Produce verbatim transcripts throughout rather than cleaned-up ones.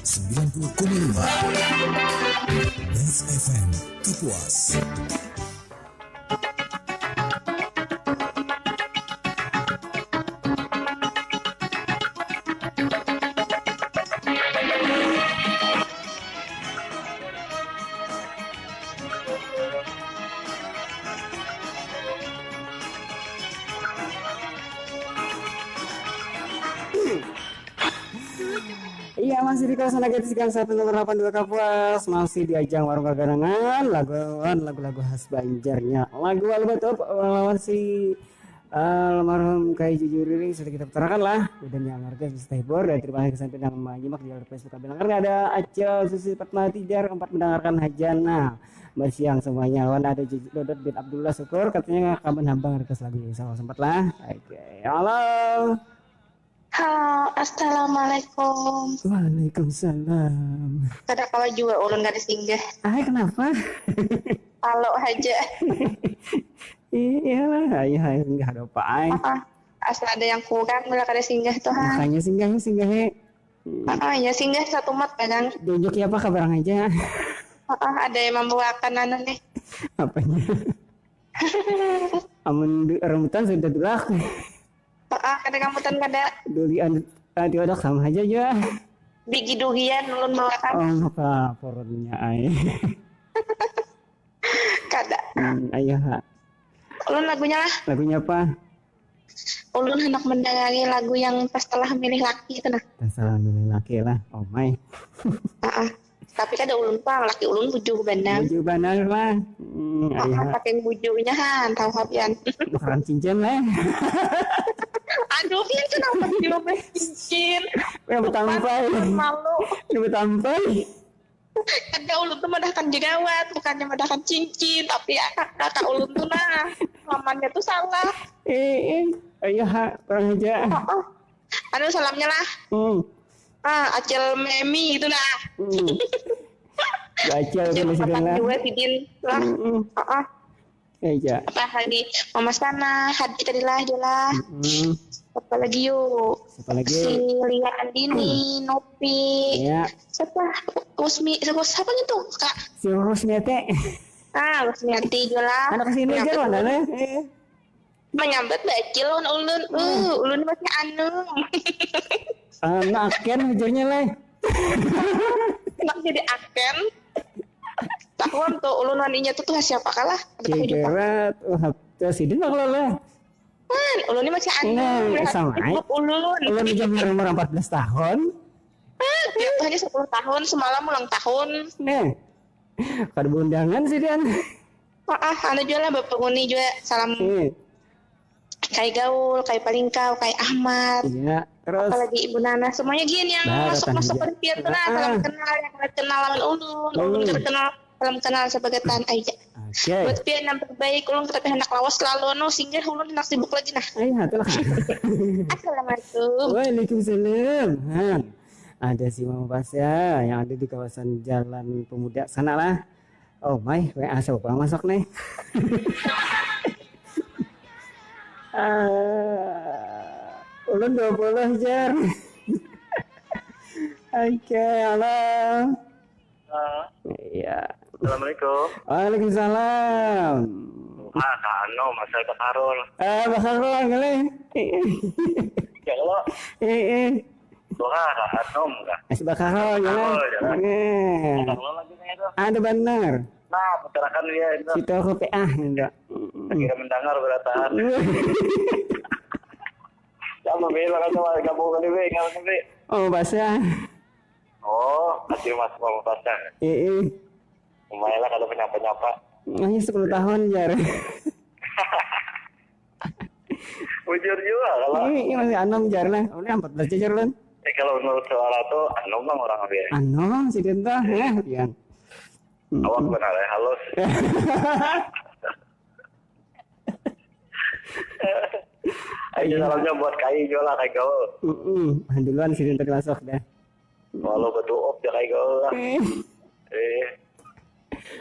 sembilan puluh koma lima Nice F M Kapuas. Iya, masih di kawasan Agatis Gang satu nomor delapan dua Kapuas, masih di ajang Warung Kaganangan, lagu lawan lagu-lagu khas Banjarnya. Lagu Albatop lawan si eh, almarhum Kai Jujuriri sudah kita putarakan lah. Dan yang harga bisa terhibur dan terima kasih sampai yang menyimak di Facebook Kabilang. Karena ada Acil Susi Fatmawati Jar empat mendengarkan hajana. Bersiang semuanya. Lawan ada Juju Dodot bin Abdullah Syukur katanya kapan hambang request lagu ini sama sempat lah. Oke, halo. Halo, assalamualaikum. Waalaikumsalam. Kada kawa jua ulun kada singgah. Ay, kenapa? Halo haja. Iyalah, ayah ayah nggak ada apa ay. Ah, asa ada yang kurang bila kada singgah tuh ha. Makanya singgah singgah he. Ah, ya singgah satu mat kadang. Diunjuk ya apa kabarang aja. Ah, ada yang membawakan anu nih. Apanya? Amun du- rambutan sudah dulak. Ah, kada rambutan kada. Duli anu tadi odak sama aja juga. Bigi durian ulun bawakan. Oh, apa purunnya ay. Kada. Hmm, ayo ha. Ulun lagunya lah. Lagunya apa? Ulun hendak mendengari lagu yang pas telah milih laki itu nah. Masalah milih laki lah. Oh my. Ah, ah. Tapi kada ulun pang, laki ulun bujur banar. Bujur banar lah. Hmm, Ah, ayo ah, ha. Pakai bujurnya han, tahu ha pian. Tukaran cincin lah. Aduh, pian kenapa jadi membeli cincin? Yang bertampai. Malu. Yang bertampai. Kada, ulun tuh madahkan jerawat, bukannya madahkan cincin, tapi anak kakak ulun tuh nah, lamannya tuh salah. Eh, eh. Ayo ha, kurang aja. Oh, oh. Aduh, salamnya lah. Hmm. Ah, Acil Memi itu nah. Hmm. Baca Acil tulis Patang lah. Dua sidin lah. Hmm. Ah, ah. Aja. Apa lagi? Mama Sana, Hadi tadi lah, dia lah. Hmm. Apa lagi yuk? Siapa lagi? Si Lia Andini, Nopi. Ya, Siapa? Usmi, siapa, siapa gitu? Kak. si Rusmiati. Ah, Rusmiati juga lah. Anak sini aja Menyambat loh, ulun. Nana. Eh. Menyambat bacil lawan ulun. Uh, ulun masih anu. Anak Ken bujurnya lah. Nak jadi aken. Tahuan tuh ulun waninya tuh, tuh siapa kalah. Tahu juga. Kira tuh sidin lah kalau lah. Kan, ulun ini masih anu. Nah, Melihat sama, Facebook ulun. Ulun aja umur empat belas tahun. Tiap tuh hanya sepuluh tahun, semalam ulang tahun. Nih. Kada berundangan sih Dian. Ah, ah, anu juga lah, Bapak Nguni juga salam. Nih. Kai Gaul, Kai Palingkau, Kai Ahmad. Iya, terus Apalagi Ibu Nana, semuanya gini yang Nah, masuk-masuk datang pada pian tuh lah, aja. salam Ah. Kenal, yang kada kenal lawan ulun, ulun Hmm. kada kenal, salam kenal sebagai tan aja. Oke. Buat pian yang terbaik, ulun tapi hendak lawas lalu, no, singgah ulun hendak sibuk lagi nah. Ayo, itulah. Assalamualaikum. Waalaikumsalam. Han. Ada si Mama Pasya yang ada di kawasan Jalan Pemuda sana lah. Oh my, W A siapa pulang masuk nih? Ah, ulun dua puluh jar. Oke, halo. Ah, Iya. Assalamualaikum. Waalaikumsalam. Wah, Kak Anom, asal Kak Karol. Eh, bakal kali. Ya lo, Eh, eh. wah, Kak Anom kah? Masih bakal kali. Bakal, ya. Eh. Kak lo lagi nih itu. Ada benar. Nah, puterakan dia itu. Kita kopi ah enggak. Kira mendengar berataan. Kamu bilang aja lah, gabung tadi be, ngapain be? Oh, bahasa. Oh, masih mas mau pasang. Eh, eh. Lumayan lah kalau penyapa-nyapa. Masih sepuluh tahun jar. Bujur juga kalau. Ini, ini masih Anom jar lah. Ini empat belas jar lah. Eh, kalau menurut suara tuh Anom lah orang dia. Anom si Denta ya, ya. Awak benar ya, halus. Ayo salamnya buat Kai juga lah, Kai Gaul. Mm-mm. Duluan si Denta masuk dah. Walau betul op ya, Kai Gaul lah. Eh. Eh,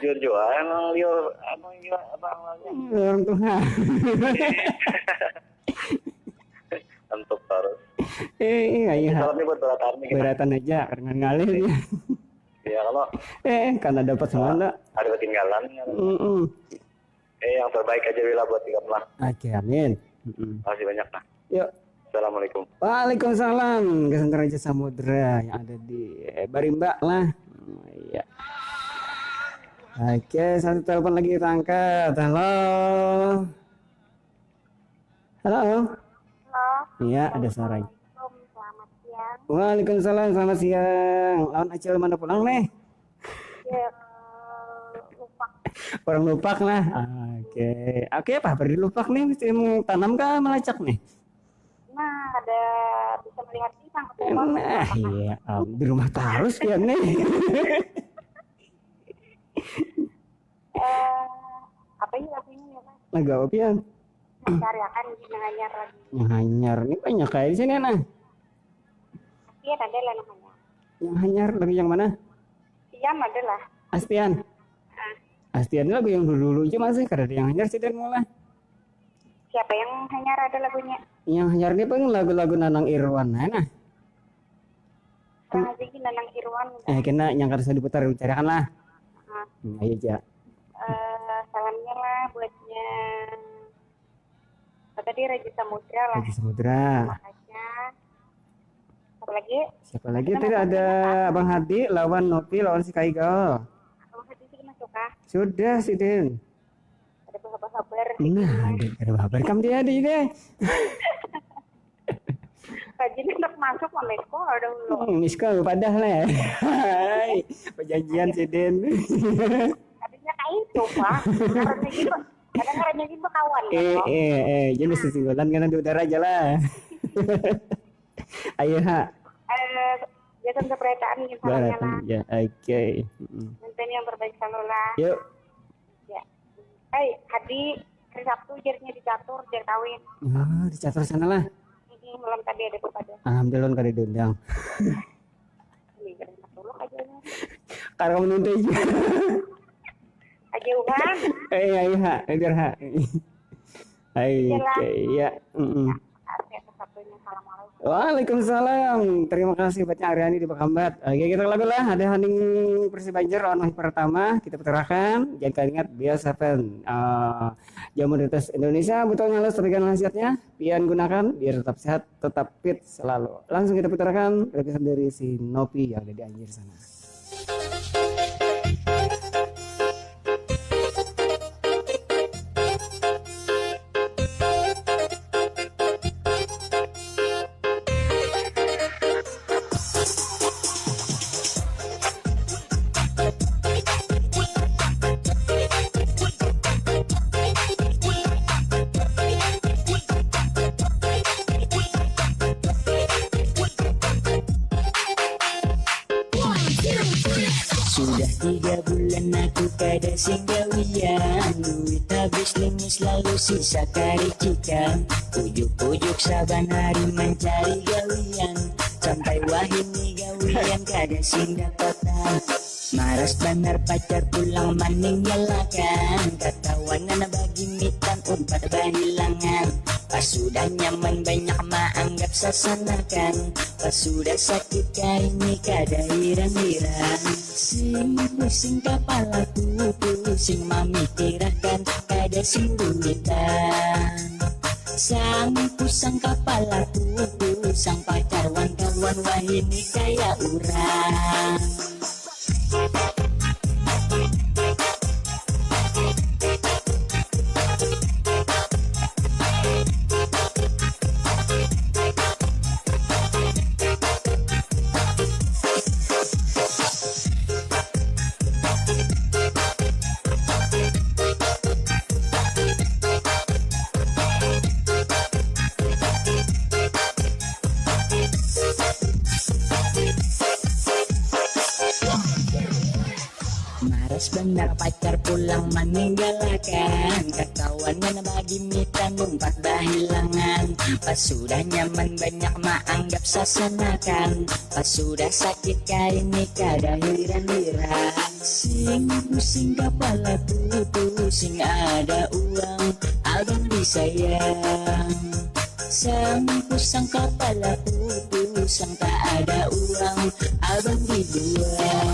jujur juga emang liur, emang gila abang lagi. Orang tua. Untuk terus. Eh, eh, ayo, ha. Salam ni buat barataan ni, kita. Baratan aja, karena ngalih dia. Ya, kalau Eh, eh, karena dapat semua ndak? Ada ketinggalan. Mm-mm. Eh, yang terbaik aja Wila buat ikam lah. Oke, amin. Mm-mm. Makasih banyak lah. Yuk. Assalamualaikum. Waalaikumsalam. Gasan Raja Samudra yang ada di eh, Barimba lah. Oh, iya. Oke, satu telepon lagi kita angkat. Halo. Halo. Halo. Iya, ada suara. Selamat siang. Waalaikumsalam, selamat siang. Lawan Acil mana pulang nih? Ya, lupa. Orang lupa lah. Oke. Oke, apa beri lupa nih? Mesti mau tanam kah melacak nih? Nah, ada bisa melihat pisang. Nah, iya. Di rumah terus ya nih. Eh, apa ini lagunya ya, Mas? Lagu apa pian? Cari akan di hanyar lagi. Yang hanyar ini banyak kayak di sini nah. Iya, ada lah namanya. Yang hanyar lagu yang mana? Iya, ada lah. Astian. Ah. Astian ini lagu yang dulu-dulu aja masih kada ada yang hanyar sih dan mulai. Siapa yang hanyar ada lagunya? Yang hanyar ini pun lagu-lagu Nanang Irwan nah. Nah. Orang aja gini nang Irwan. Eh, kena yang kada usah diputar, carikan lah. Hmm, ayo, Ja. Eh, salamnya lah buatnya apa tadi, Raja Samudra lah. Raja Samudra. Makanya. Siapa lagi? Siapa lagi? Tadi ada Abang Hadi lawan Nopi lawan si Kaigal. Abang Hadi sudah masuk kah? Sudah sih, Din. Ada bahabar. Nah, ada bahabar. Kamu dia ada juga. Rajin anak masuk mah miss call dahulu. Hmm, miss call padah lah. Hai, perjanjian si Din. Tadinya kayak itu, Pak. Karena gitu, kadang karena gitu kawan. Eh, eh, eh, jadi sesinggulan karena di udara aja lah. Ayo, ha. Eh, biasa seperataan gitu lah. Ya, oke. Nanti yang terbaik selalu lah. Yuk. Ya. Hai, Hadi, hari Sabtu jadinya di catur, jar kawin. Ah, di catur sana lah. Ini malam tadi ada kepada. Alhamdulillah kada diundang. Ini kada enak dulu aja. Karena menuntai juga. Aja uhan. Eh, ayo ha, agar ha. Ayo, ya. Mm-mm. Waalaikumsalam. Terima kasih banyak Aryani di Bakambat. Oke, kita lagu lah. Ada Haning Persi Banjar lawan Wahyu Pratama. Kita puterakan. Jangan ingat biasa fan. Uh, jamu di atas Indonesia, botolnya halus tapi kan khasiatnya. Pian gunakan biar tetap sehat, tetap fit selalu. Langsung kita puterakan. Dari si Nopi yang ada di Anjir sana. Sudah tiga bulan aku kada sing gawian. Duit habis lingus lalu sisa karicikan. Ujuk-ujuk saban hari mencari gawian. Sampai wahini gawian kada sing dapatan. Maras banar pacar pulang maninggalakan. Katawanan bagi mitan umpat bahilangan. Pas sudah nyaman banyak maanggap sasanakan. Pas sudah sakit kaini kada hirang-hirang. Sing pusing kapalaku, pusing mamikirakan kada sing duitan. Sang pusang kapalaku, pusang pacar wan kawan wahini kaya urang. Maras banar pacar pulang maninggalakan. Katawanan bagi mitan umpat bahilangan. Pas sudah nyaman banyak maanggap sasanakan. Pas sudah sakit kaini kada hirang-hirang. Sing pusing kapalaku, pusing ada urang abang disayang. Sang pusang kapala putus, sang tak ada uang, abang dibuang.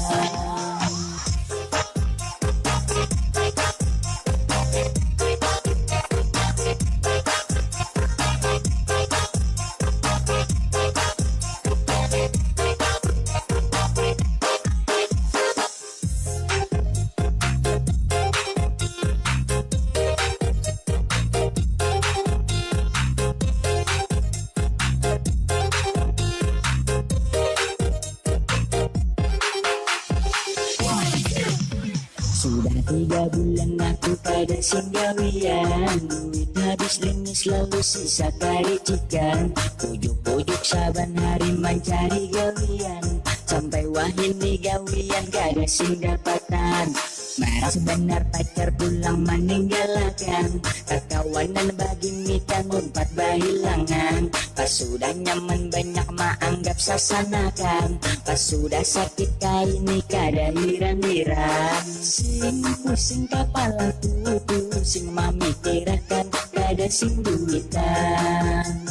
Sudah tiga bulan aku kada singgawian. Duit habis lingus lalu sisa karicikan. Pujuk-pujuk saban hari mancari gawian. Sampai wahini gawian kada sing dapatan. Maras banar pacar pulang maninggalakan. Kakawanan bagimitan umpat bahilangan. Pas sudah nyaman banyak maanggap sasanakan. Pas sudah sakit kaini kada hiran-hiran. Sing pusing kapala putus sing mamikirakan kada sing duitan.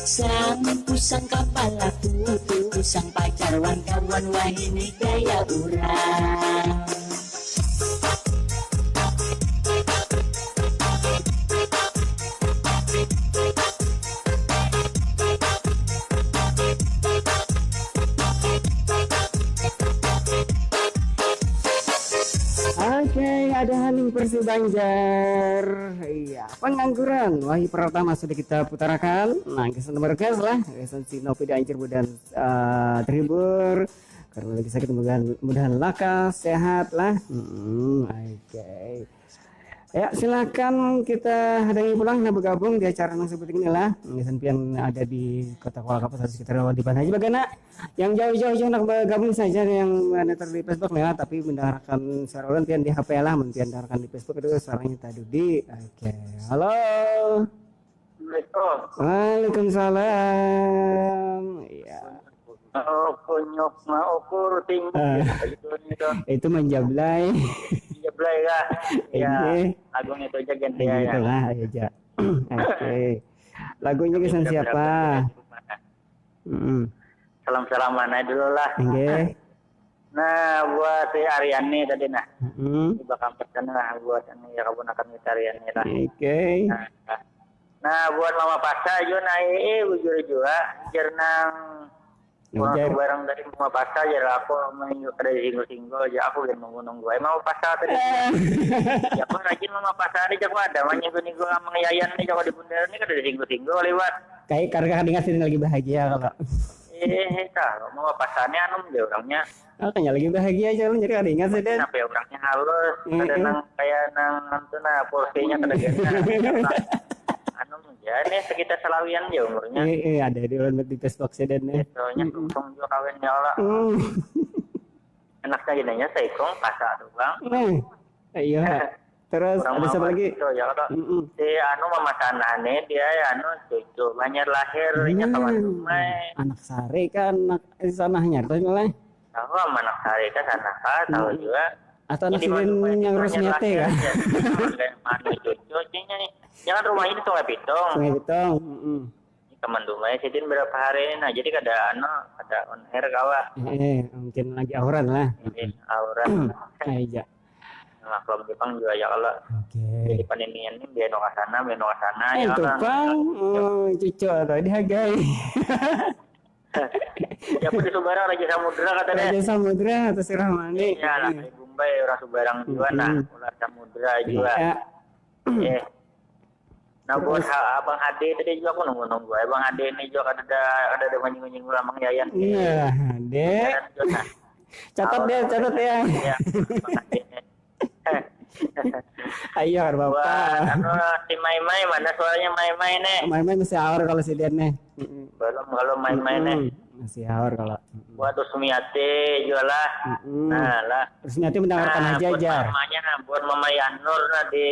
Sang pusang kapala putus sang pacar wan kawan wahini gaya urang. Oke, ada haning versi Banjar. Iya, pengangguran. Wahyu Pratama sudah kita putarakan. Nah, kesan nomor gas lah. Kesan si Novi Dancir dan eh, terhibur. Karena lagi sakit, mudahan, mudahan lakas sehat lah. Hmm, oke. Ya, silakan kita hadangi pulang nah bergabung di acara nang sebuting ini lah. Mungkin pian ada di Kota Kuala Kapas atau sekitar di mana aja bagana. Yang jauh-jauh jauh nak bergabung saja yang mana di Facebook nih lah, tapi mendengarkan suara ulun pian di H P lah, mun pian dengarkan di Facebook itu suaranya tadi. Oke, halo. Assalamualaikum. Waalaikumsalam. Iya. Oh, kunyuk mah ukur tinggi. Ah. Gitu nih, Don. Itu manjablay. Jablay kah? Ya, Iya. Lagunya itu aja ganti Iya, ya. Gitu lah, aja. Oke. Lagunya kesan Udah siapa? Berapa? Mm. Salam-salaman aja dulu lah. Oke. Nah, buat si Aryani tadi nah. Mm. Coba kampretkan lah buat ini ya, kabunakan kita Aryani lah. Oke. Nah, nah, buat Mama Pasa juga nah, eh, bujur juga. Jar nang Urang Ujar. Subarang tadi Mama Pasa jar aku, minggu kada disinggung-singgung aja aku gin nunggu-nunggu. Eh, Mama Pasa tadi. Eh. Ya, aku rajin Mama Pasa ni, jaku ada manyinggung-nyinggung amang Yayan ni, jaku di bundaran ni kada disinggung-singgung liwat. Kayak karena kadingat sini lagi bahagia kalau. Eh, kalau Mama Pasa ni anu dia orangnya. Oh, kayaknya lagi bahagia aja lu, jadi kada ingat sih, Den. Kenapa ya orangnya halus, Mm-mm. Ada nang kayak nang, nang tu nah, porsinya kada gana. Anu, ya, nih, sekitar salawian aja umurnya. Eh, eh, ada di ulun di Facebook sih, Den, nih. Soalnya Mm-mm. Dukung juga kawin, ya Allah. Mm. Enaknya gini aja, seikung, pasak doang. Mm. Iya. Terus, kurang ada siapa lagi? Itu, ya, kalau Mm-mm. Si anu, Mama Sana nih, dia, ya, anu, cucu, banyak lahir, ya, kawan Hmm. Rumah. Anak sari kan, anak eh, sanahnya, terus mulai. Tahu, Mama Anak Sari kan, sana kah, tahu Mm-mm. Juga. Atau anak sidin yang Rusmiati kah? Manu cucu, cingnya nih. Jangan rumah ini Sungai Pitung. Sungai Pitung, mm-mm. Teman rumahnya sidin berapa hari ini, nah, jadi kada, anu, kada on air kawa. Eh, eh, mungkin lagi auran lah. Jadi, auran. Aja. Maklum Jepang juga ya kalau. Oke. Jadi paninian ini biar nuka sana, biar nuka sana, eh, ya kan. Tukang, oh, cucu atau dihargai. Siapa di Subarang, Raja Samudra kata dia. Raja Samudra atau si Rahmani. Iya lah, hmm. Di Bombay orang Subarang juga, hmm. Nah, ular Samudra juga. Iya. Eh. Nah, terus buat ha-, Abang Ade tadi juga aku nunggu-nunggu. Abang Ade ini juga kada ada, kada ada menyinggung-nyinggung Abang Yayan. Iya, Ade. Catat dia, catat ya. Iya, Abang Ade. Ayo, kada apa-apa. Buat, anu, si Mai Mai, mana suaranya Mai Mai nih? Mai Mai masih awal kalau si Dian nih. Mm-mm. Belum, kalau Mai Mai nih. Mm-mm. Masih awal kalau. Mm-mm. Buat Rusmiati juga lah. Mm-mm. Nah, lah. Rusmiati mendengarkan nah, aja, buat jar. Mamanya, nah, buat Mama Yanur, nah, di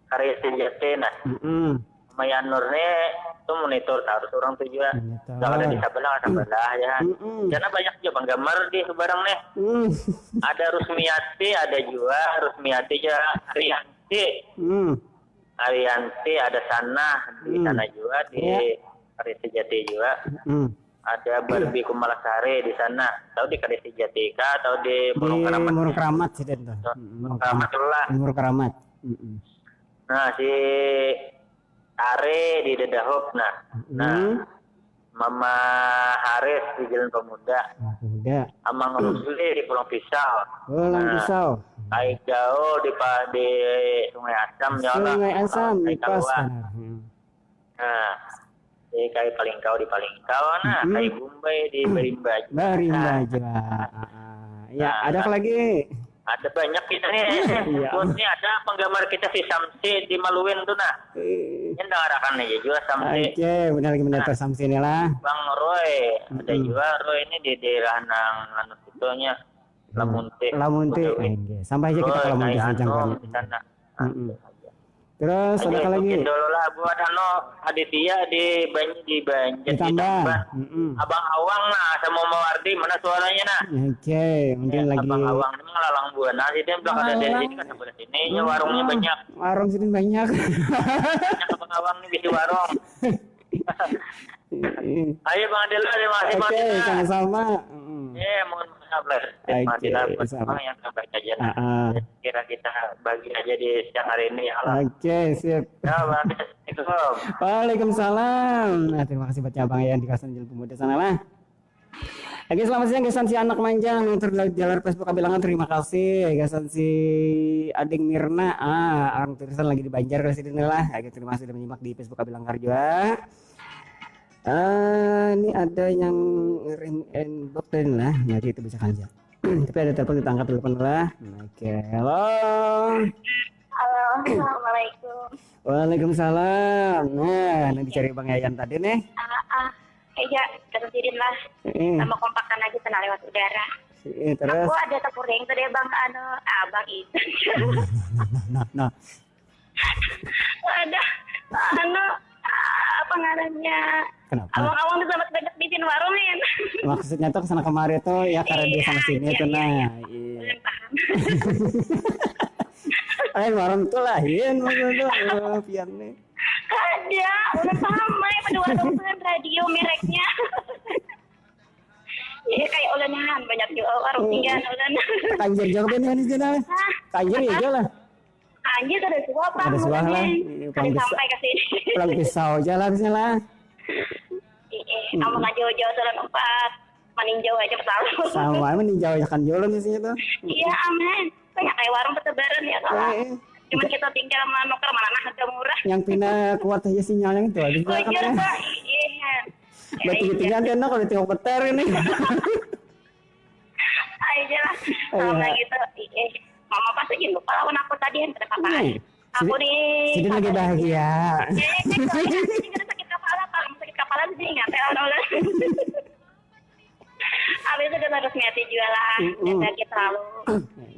Karya Sejati, nah. Mm-mm. Mama Yanur nih tuh monitor terus orang tuh juga. Monitor. Kalau ada di sebelah, sebelah ya. Mm-mm. Karena banyak juga penggemar di Subarang nih. Mm. Ada Rusmiati, ada juga Rusmiati juga Arianti. Mm. Arianti ada sana di Hmm. sana juga di Iya. Kari Sejati juga. Hmm. Ada Barbie Kumalasari di sana. Tahu di Kari Sejati kah atau di Murung Di Keramat? Murung Keramat sih itu. Mm-mm, Murung Keramat lah. Murung Keramat. Mm-mm. Nah, si Tare di Dadahup nah. Nah, Hmm. Mama Haris di Jalan Pemuda. Nah, udah. Amang Rusli di Pulang Pisau. Pulang Nah, Pisau. Kai Gaul di pa- di Sungai Asam ya Allah. Sungai Asam, Kai pas Kalua. Benar. Hmm. Nah, di Kai Palingkau di Palingkau nah, Mm-mm. Kai Bumbay di Berimba juga. Barimba Nah, juga. Ah, ah. Ya, Nah, ada nah. apa lagi? Ada banyak kita nih. Iya. Buat nih ada penggemar kita si Samsi di Maluin tuh nah. Eh, Ini dengarakan aja juga Samsi. Oke, benar lagi benar Samsi inilah. Bang Roy, ada Mm-mm. juga Roy ini di daerah nang anu situnya Lamunti. Lamunti. Betawi. Oke, sampai aja kita Roy, ke Lamunti kayak sini anu jangkauannya. di sana. Mm-mm. Terus ada Oke, apa lagi? Mungkin dulu lah buat anu Aditya di Banj di Banj Di Tamban. Mm-mm. Abang Awang nah sama Mawardi mana suaranya nah? Oke, mungkin Eh, lagi Abang Awang ini mah lalang buana sih dia belakang ada dari Lalang. Sini kan sebelah sini ya warungnya banyak. Warung sini banyak. Banyak Abang Awang nih bisi warung. Ayo Bang Adil, terima kasih Bang Oke, Adil. sama-sama. Mm-mm. Eh, mohon maaf lah. Oke, Bang Adil, buat sama. Abang yang terbaik aja. Ah, ah. Kira kita bagi aja di siang hari ini ya Allah. Oke, sip. Ya, Bang Adil. Assalamualaikum. Waalaikumsalam. Nah, terima kasih buat abang yang di kawasan Jalan Pemuda sana lah. Oke, selamat siang gasan si anak manjang yang terlihat jalan Facebook Kabilangan. Terima kasih gasan si Ading Mirna. Ah, orang tulisan lagi di Banjar kalau sini lah. Oke, terima kasih sudah menyimak di Facebook Kabilangkar juga. Ah, ini ada yang ngirim inbox tadi lah. Nanti itu bisa aja. Tapi ada telepon, kita angkat telepon lah. Oke, halo. Halo, assalamualaikum. Waalaikumsalam. Nah, ini dicari Bang Yayan tadi nih. Ah, ah, ya, terus didin lah. Eh, Sama kompakan aja kena lewat udara. eh, terus. Aku ada tepur yang tadi bang anu, abang itu. Nah, nah, nah, nah. Ada anu, apa ngarannya? Kenapa? Awang-awang tuh sangat banyak di sini warungin. Maksudnya tuh kesana kemari tuh ya karena dia sama Iya, sini iya, tuh iya, nah. iya. Iya. Ulun paham. Eh, warung tuh lain maksudnya tuh eh, pian nih. Ada, ulun paham mai pada warung tuh radio mereknya. Iya kayak ulanan banyak juga warung Hmm. tinggal ulanan. Kanjir juga ben ini sih nah. Kanjir ya juga lah. Anjir ada suah apa? Ada suah lah. Mulanya. Iya, Ada paling besar. Sampai ke sini. Pulang pisau aja lah harusnya lah. Iya, kamu nggak jauh-jauh jalan empat, maninjau aja selalu. Sama meninjau aja kan jualan di sini tuh. Iya amin. Banyak kayak warung bertebaran ya kalau. Eh, eh. Cuman kita tinggal manukar mana nah harga murah. Yang pina kuat aja sinyalnya itu habis Wajar kan. pak. Iya. Berarti gitu kan enak kalau tengok petir ini. Aja lah. Iya. Sama gitu. Iya. Mama pasti gitu. Kalau aku tadi yang pada apa? Nih, Aku Sidi- nih. Sidi lagi bahagia. Iya, iya, iya, iya, iya, sakit kepala, Pak. Sakit kepala sih nggak tahu lah. Habis itu kita harus niati juga lah. Mm-mm. Dan bahagia terlalu.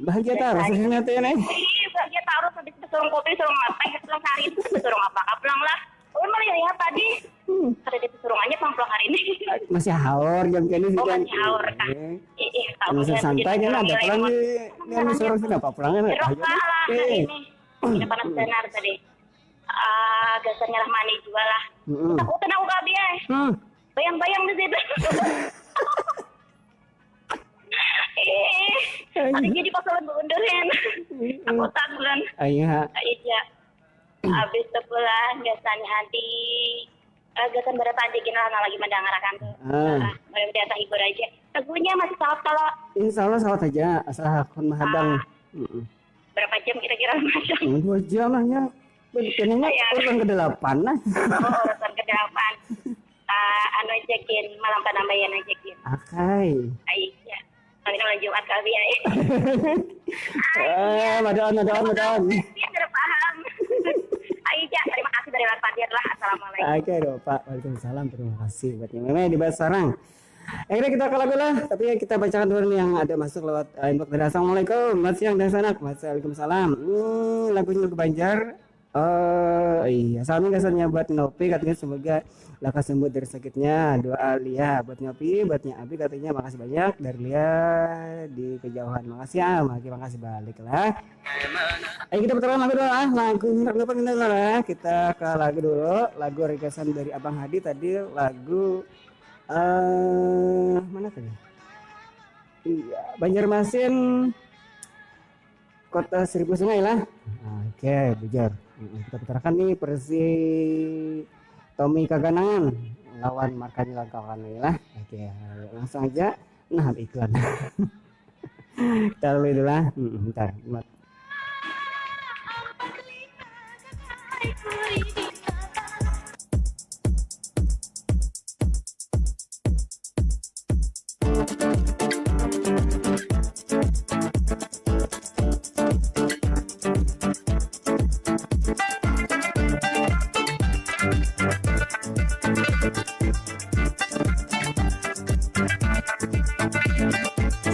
Bahagia terus sih nanti ini. Iya, bahagia terus habis itu suruh kopi, suruh ngapain, suruh sari, suruh apa pulang lah. Oh, malah ya tadi. Hmm. Ada di suruh aja pulang hari ini. Masih haur jam kini sih Oh, kan. Masih haur kah? Iya. Iya, tahu Masih kan, santai jadi kan ada orang pulang yang di yang disuruh sih apa pulang kan? Jeruk Ayo. lah lah hari Eh. ini. Ini panas benar tadi. Ah, gasan nyerah mani juga lah. Mm-mm. Aku kena ukabi eh. Hmm. Bayang-bayang di situ. Eh, ada jadi pasalan beundurin. Aku tagulan. Ayo. Iya. Habis itu pulang gasan hadi. Eh, gasan berapa aja gini lah lagi mendengarkan tuh. Ah. Ah, mudah-mudahan terhibur aja. Lagunya masih sawat kalau Insya Allah sawat aja asal hakun mahadang. Mm-mm. Berapa jam kira-kira masuk? Hmm, dua jam lah ya. Kayaknya Iya. Urutan kedelapan lah. Oh, urutan kedelapan. Ah, anu aja gin, malam panambayan aja gin. Akai. Ayo, ya. Kami malam Jumat kali ya. Eh, madaan, madaan, madaan. Iya, tidak paham. Ayo, ya. Terima kasih dari Mas Fajar lah. Assalamualaikum. Oke, ada Pak. Waalaikumsalam. Terima kasih buatnya. Memang dibahas sekarang. Akhirnya kita ke lagu lah, tapi kita bacakan dulu nih yang ada masuk lewat eh, inbox dari Assalamualaikum, selamat siang dan sanak. Waalaikumsalam. Hmm, lagunya lagu Banjar. Oh iya, sami gasannya buat Nopi, katanya semoga lekas sembuh dari sakitnya. Doa Lia buat Nopi, buatnya Abi, katanya makasih banyak dari Lia di kejauhan. Makasih ya, Maki, makasih balik lah. Ayo kita putarkan lagu dulu lah, lagu minta pendapat minta lah. Kita ke lagu dulu, lagu requestan dari Abang Hadi tadi, lagu eh mana tadi? Iya, Banjarmasin, Kota Seribu Sungai lah. Oke, bujur. Mm-mm, kita putarkan nih versi Tommy Kaganangan lawan Markani lawan kawan nih lah. Oke, ayo, langsung aja. Nah, iklan. Kita dulu lah. Mm-mm, bentar.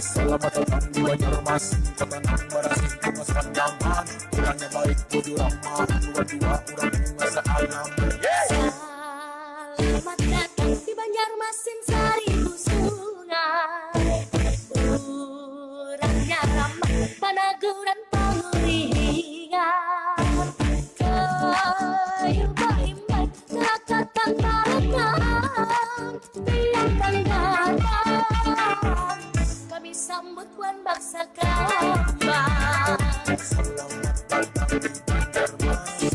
Selamat datang di Banjarmasin, kota nang barasih bungas pandangan, urangnya baik bujur ramah, dua-dua urang bungas saalaman. Selamat datang di Banjarmasin Saribu Sungai. Urangnya ramah, panaguran panguringan. Kayu baimbai, kelakatan barakam, biar datang. Kami sambut wan baksa kambang. Selamat datang di Banjarmasin.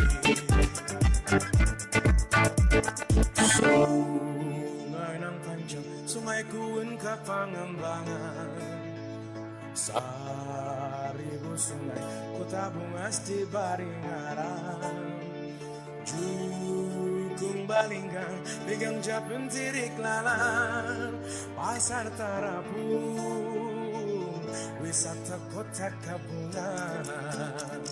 Sungai nang panjang, Sungai Kuun ka Pangambangan. Saribu sungai, kota bungas dibari ngaran. Jukung Balinggang, Ligang Japin, Tirik Lalang, Pasar Tarapung, wisata Kota Kabungan.